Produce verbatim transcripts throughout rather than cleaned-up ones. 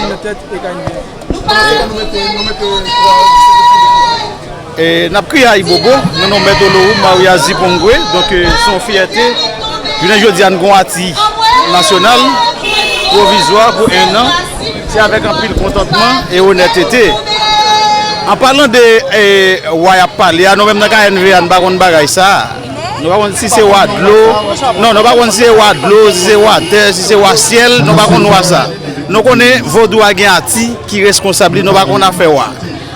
United e K N V A. Koman se ke nou mete, nou mete twa distribisyon? E, n ap kriye ayibobo nan non Mèt Olowood Maria Zipongwe. Donk, e, se yon fyète jounen jodi a n gon ati nasyonal pwovizwa pou en an. Se avèk anpil kontantman e onètete. An palan de, e, wa y ap pale a, nou menm nan K N V A, n pa konn bagay sa a. Nou pa konn si se wa dlo. Non, nou pa konn si se wa dlo, si se wa tè, si se wa syèl. Nou pa konn wa sa. Nou konnen vodou a gen ati ki reskonsab li, nou pa konn afè wa.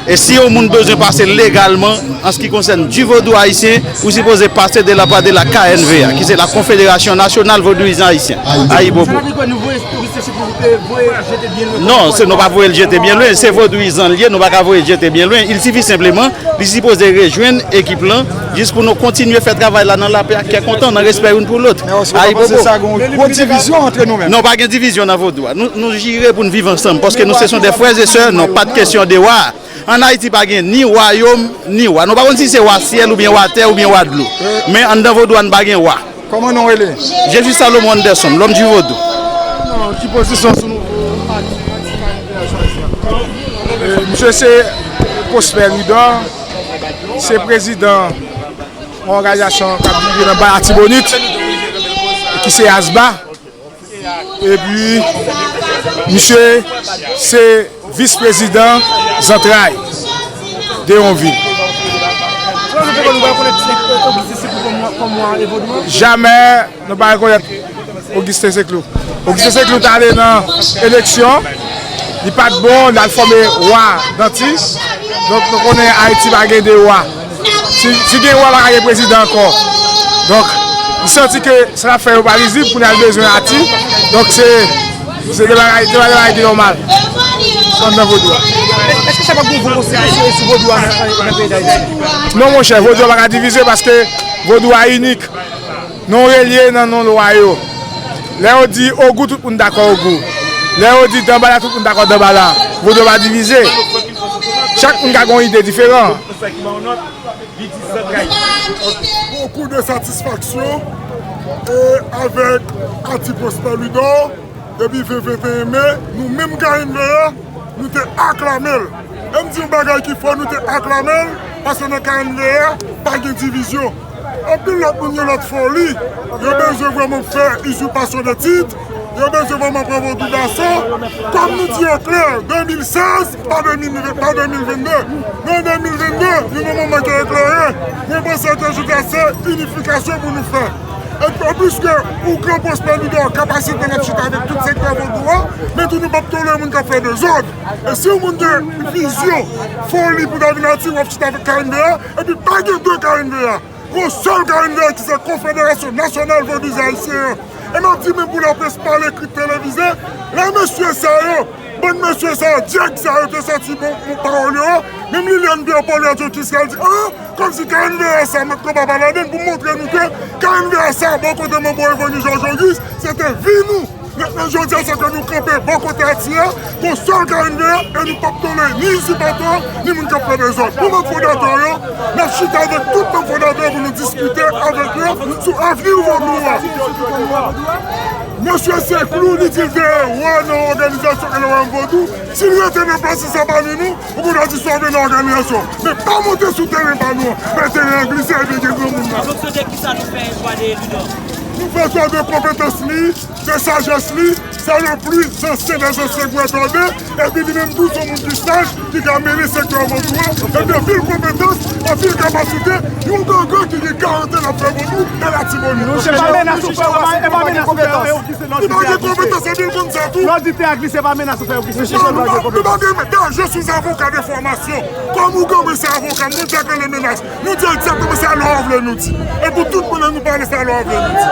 E si yon moun bezwen pase legalman, an se ki konsène du vodou ayisyen, ou sipoze pase de la pa de la K N V A, ki se la Confédération Nationale Vodouyizan Ayisyen. Ayibobo. Sa vle di ke nou voye Ogistin Seclou, e, voye jete byen lwen. Non, se, nou pa voye l jete byen lwen, se vodouyizan l ye, nou pa ka voye l jete byen lwen. Il sifi senpleman li sipoze rejwenn ekip lan, jis pou nou kontinye fè travay la nan lapè ak kè kontan, nan respè youn pou lòt. Men èske w pa panse sa gen yon gwo divizyon antre nou menm? Non, pa gen divizyon nan vodou a. Nou, nou jire pou n viv ansanm, paske nou se son de frè e sè, non, pa de kesyon de wa. Ann Ayiti pa gen ni wayòm, ni wa. Nou pa konn si se wa syèl oubyen wa tè oubyen wa dlo. Men anndan vodou a n pa gen wa. Kòman non w rele? Je suis Salomon Anderson, l'homme du vodou. Non, ki pozisyon sou nouvo ati, ati K N V A chwazi a? E, misye se Prosper Louidor, se prezidan yon òganizasyon k ap viv nan Bay Latibonit, ki se ASBA. Epi, misye se vis prezidan Zantray de Yonvil. Jamè nou pa rekonèt Ogistin Seclou. Ogistin Seclou t ale nan eleksyon, li pa t bon, l al fòme wa Danti. Donk, nou konnen Ayiti pa gen de wa. Si, si gen wa, pa ka gen prezidan ankò. Donk, li santi ke sa l ap fè yo pa lizib, kounye a l bezwen ati. Donk, se, se de bagay, de bagay ki nòmal. Anndan vodou a. Èske sa p ap gen yon gwo konsekans sou vodou a nan, nan peyi Dayiti? Non, monchè, vodou a pa ka divize paske vodou a inik. Nou relye nan non lwa yo. Lè yo di Ogou, tout moun dakò Ogou. Lè yo di Danbala, tout moun dakò Danbala. Vodou pa divize. Chak moun ka gen yon ide diferan. Beaucoup de satisfaction, e avèk Ati Prosper Louidor, depi ven venteyen me, nou menm K N V A, nou te aklame l. E m di yon bagay ki fò, nou te aklame l, paske nan K N V A, pa gen divizyon. Anpil lòt moun gen lòt foli. Yo bezwen vrèman fè izipasyon de tit. Yo bezwen vrèman pran vodou daso. Kòm nou di yo klè, de mil sèz, pa de mil ven, pa de mil venn de. Nan de mil venn de, nou nan moman ki eklere. Mwen panse ke jodi a se inifikasyon pou nou fè. E anplis ke ou gran Prosper Louidor, kapasite n ap chita avèk tout sektè vodou a, men tou nou p ap tolere moun k ap fè dezòd. E si yon moun gen vizyon, foli pou ta vin Ayiti, w ap chita avèk K N V A, epi pa gen de K N V A. Gon sèl K N V A ki se Konfederasyon Nasyonal Vodouyizan Ayisyen an. E m ap di menm pou laprès, pa lekri, televize, lè mesye sa yo, bann mesye sa yo, dyèg sa yo te sòti bon, bon pawòl yo, menm Liliane Pierre Paul, Radyo Triskel di, an, kòmsi K N V A sa, Mèt Konba pa ladan l, pou montre nou ke K N V A sa, bò kote Manbo Evony Georges Auguste, se te vi nou. Mentnan jodi a, sa ke nou kanpe bò kote Ati a, gon sèl K N V A, e nou p ap tolere ni izipatè, ni moun k ap fè dezòd. Pou manm fondatè yo, n ap chita avèk tout manm fondatè yo pou nou diskite avèk yo sou avni vodou a. Mesye Seclou, li di l te wa nan òganizasyon L O M Vodou. Si l rete nan plas li, sa pa ni nou, ou konnen di sove nan òganizasyon. Men pa monte sou teren pa nou an. Fè teren an glise epi gen granmoun nan. An fonksyon de kisa nou fè chwa de Louidor? Nou fè chwa de konpetans li, de sajès li, se le pli zansyen dè zansyen pou èt òdè, epi li menm tou se yon moun ki saj, ki ka mennen sektè vodou an, epi anpil konpetans, anpil kapasite, yon gangan ki gen karant an ap fè vodou nan Latibonit. Se pa menas ou fè, e pa menas ou fè, e Li pa gen konpetans, epi l konn sa tou. Lè w di te a glise, pa menas ou fè yo glise. Non, nou pa, nou pa gen, men, je suis avocat de formation. Kòm ougan, mwen se avoka, mwen te rele menas. Nou di egzakteman sa lwa w vle nou di. E pou tout moun, nou pale sa lwa w vle nou di.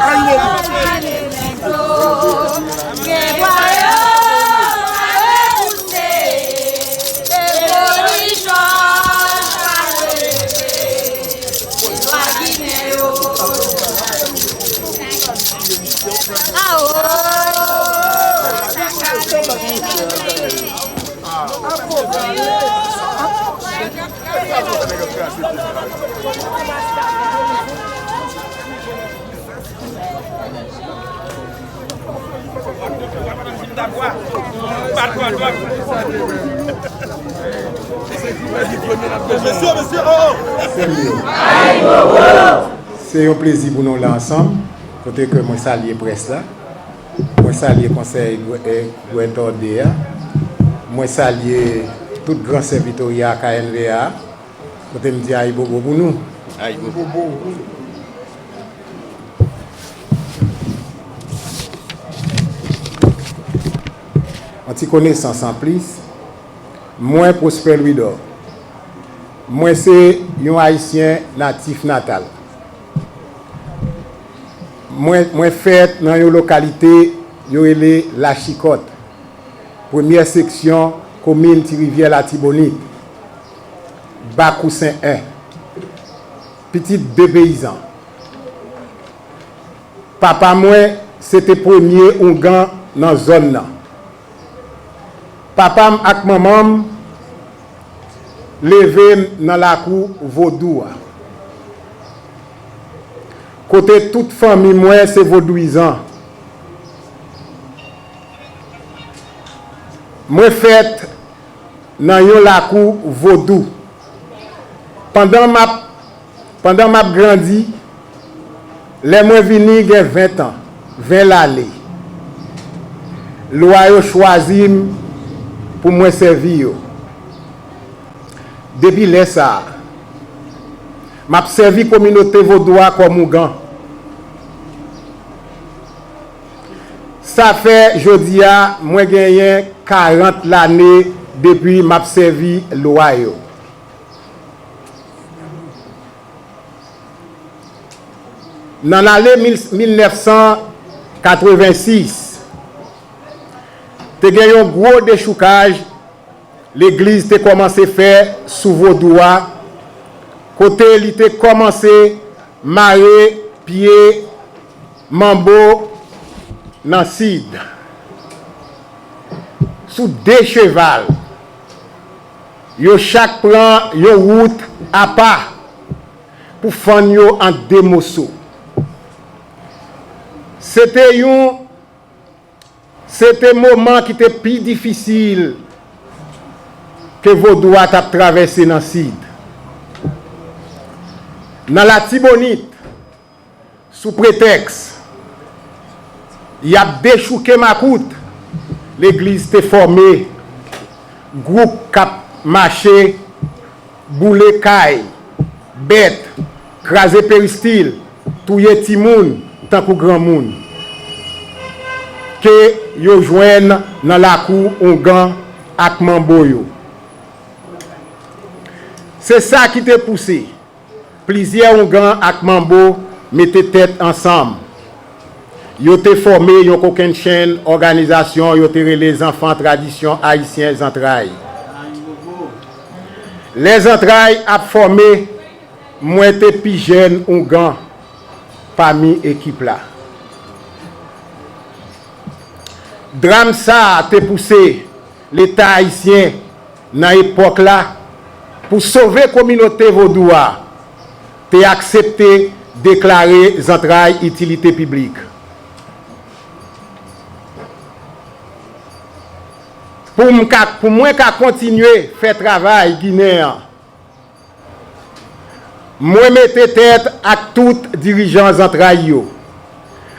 Ayibobo. Se yon plezi pou nou la ansanm, kote ke mwen salye près la, mwen salye konsèy Gwètòde a, mwen salye tout gran sèvitorya K N V A a, kote m di ayibobo pou nou. Ayibobo. Yon ti konesans anplis, mwen Prosper Louidor. Mwen se yon Ayisyen natif natal. Mwen, mwen fèt nan yon lokalite yo rele Lachikòt, premyè seksyon komin Ti Rivyè Latibonit, Bakousen en, pitit de peyizan. Papa mwen se te premye oungan nan zòn nan. Papa m ak manman m leve m nan lakou vodou a, kote tout fanmi mwen se vodouyizan. Mwen fèt nan yon lakou vodou. Pandan m ap, pandan m ap grandi, lè mwen vini gen ven tan, ven lane, lwa yo chwazi m pou mwen sèvi yo. Depi lè sa a, m ap sèvi kominote vodou a kòm oungan. Sa fè jodi a, mwen genyen karant lane depi m ap sèvi lwa yo. Nan lane mil, mil nèf san katrevensis, te gen yon gwo dechoukaj legliz te kòmanse fè sou vodou a, kote li te kòmanse mare pye manbo nan sid sou de cheval. Yo chak pran yon wout apa pou fann yo an de moso. Se te yon, se te moman ki te pi difisil ke vodou a t ap travèse nan sid. Nan Latibonit, sou pretèks y ap dechouke makout, legliz te fòme gwoup k ap mache, boule kay, bèt, kraze peristil, touye timoun tankou granmoun, ke yo jwenn nan lakou oungan ak manbo yo. Se sa ki te pouse plizyè oungan ak manbo mete tèt ansanm. Yo te fòme yon kokennchenn òganizasyon yo te rele Zanfan Tradisyon Ayisyen Zantray. Lè Zantray ap fòme, mwen te pi jèn oungan pami ekip la. Dram sa a te pouse Leta ayisyen nan epòk la, pou sove kominote vodou a, te aksepte deklare Zantray itilite piblik. Pou m ka, pou mwen ka kontinye fè travay Ginen an, mwen mete tèt ak tout dirijan Zantray yo,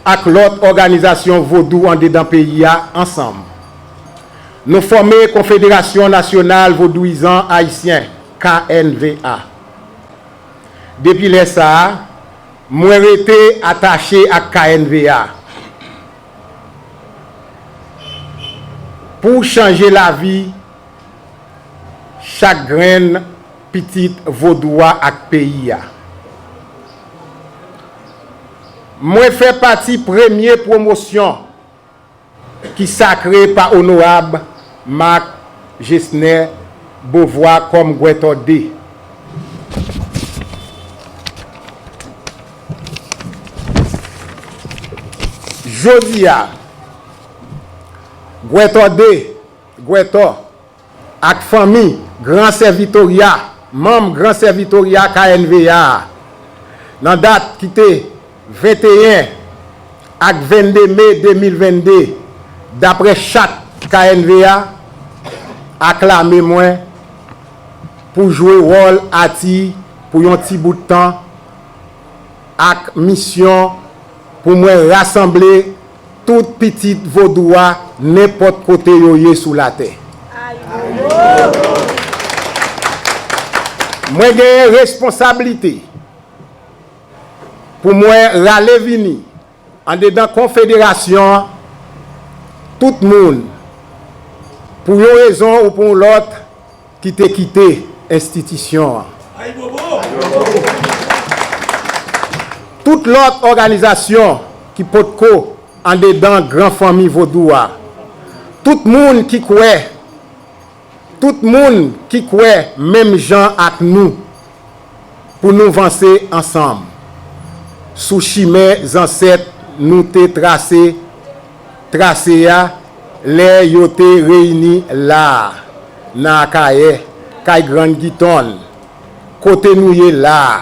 ak lòt òganizasyon vodou andedan peyi a ansanm. Nou fòme Konfederasyon Nasyonal Vodouyizan Ayisyen, K N V A. Depi lè sa a, mwen rete atache ak K N V A pou chanje lavi chak grenn pitit vodou a ak peyi a. Mwen fè pati premye pwomosyon ki sakre pa Onorab Marc Gesner Beauvoir kòm Gwètò de. Jodi a, Gwètò de, Gwètò, ak fanmi Gran Sèvitorya, manm Gran Sèvitorya K N V A a, nan dat ki te venteyen ak vennde me de mil vennde, Daprè chat K N V A, aklame mwen pou jwe wòl ati pou yon ti bout tan ak misyon pou mwen rasanble tout pitit vodou a nenpòt kote yo ye sou latè. Mwen genyen responsablite pou mwen rale vini andedan konfederasyon an tout moun pou yon rezon ou pou yon lòt ki te kite enstitisyon an. Tout lòt òganizasyon ki potko andedan gran fanmi vodou a. Tout moun ki kwè, tout moun ki kwè menm jan ak nou pou nou vanse ansanm sou chimen zansèt nou te trase, trase a lè yo te reyini la a nan Akayè, kay Grann Gitonn, kote nou ye la a.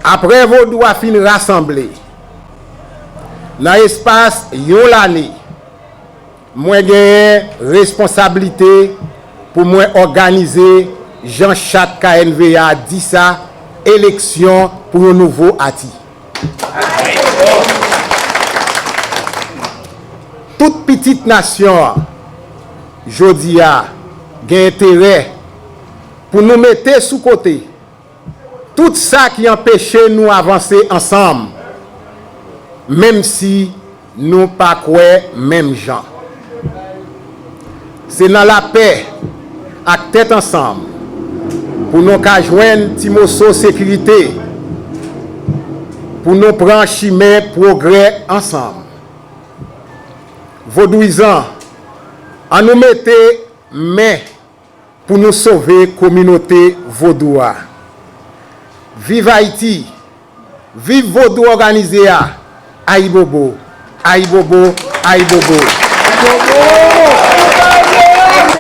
Apre vodou a fin rasanble, nan espas yon lane, mwen genyen responsablite pou mwen òganize, jan chat K N V A di sa, eleksyon pou yon nouvo ati. Tout pitit nasyon an, jodi a, gen enterè pou nou mete sou kote tout sa ki anpeche nou avanse ansanm, menm si nou pa kwè menm jan. Se nan lapè ak tèt ansanm pou nou ka jwenn ti moso sekirite, pou nou pran chimen pwogrè ansanm. Vodouyizan, ann nou mete men pou nou sove kominote vodou a. Viv Ayiti! Viv vodou òganize a! Ayibobo! Ayibobo! Ayibobo!